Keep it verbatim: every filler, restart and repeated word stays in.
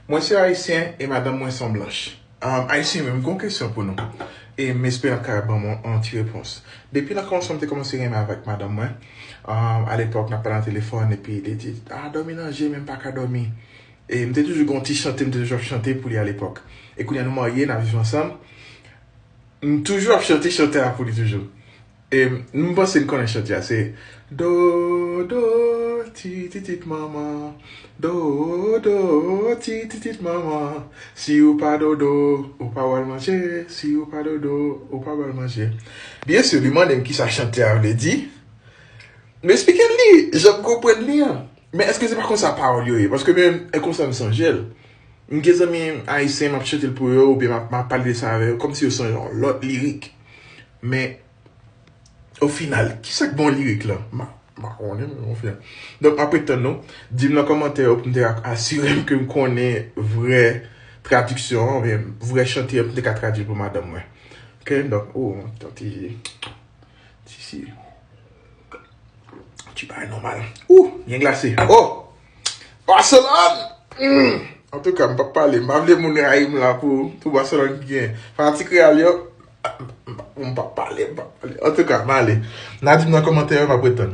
Mwen se Ayisyen e madanm mwen se yon blanch. Um, Ayisyen, men m gen yon kesyon pou nou. E m espere n ap ka ban mwen yon ti repons. Depi nan kòmansman, m te kòmanse renmen avèk madanm mwen. Um, alepòk, n ap pale nan telefòn, epi li di, "A, dòmi nan je, men m pa ka dòmi." E m te toujou gen yon ti chante, m te toujou ap chante pou li alepòk. E kounye a nou marye, n ap viv ansanm. M toujou ap chante chante a pou li toujou. E m panse n konnen chante a, se do, do, ti, ti, tit manman. Do, do, ti, ti, tit manman. Si ou pa dodo, ou pa wal manje. Si ou pa dodo, ou pa wal manje. Byen si, li mande m kisa chante a vle di. M esplike l li, jan m konprann li an. Men èske se pa konsa pawòl yo ye? Paske men, e konsa m sonje l. M gen zanmi ayisyen, m ap chante l pou yo, oubyen m ap, m ap pale de sa avè yo, kòmsi yo sonje yon lòt lirik. Men, o final, kisa k bon lirik la? M a, m a konnen, men o final. Donk, m ap ret tann nou. Di m nan kòmantè yo pou m te ka asire m ke m konnen vrè tradiksyon an, oubyen vrè chante an, pou m te ka tradui l pou madanm mwen. Ok, donk, oh, tanti, si, si. Ti bagay nòmal. Ou, byen glase. Oh! Barcelone! Mm. Antouka, m p ap pale. M pa vle moun rayi m la pou, pou Barcelone ki gen. Fanatik Real yo, m p ap pale, m p ap pale. Antouka, m ale. N a di m nan kòmantè yo, m ap ret tann.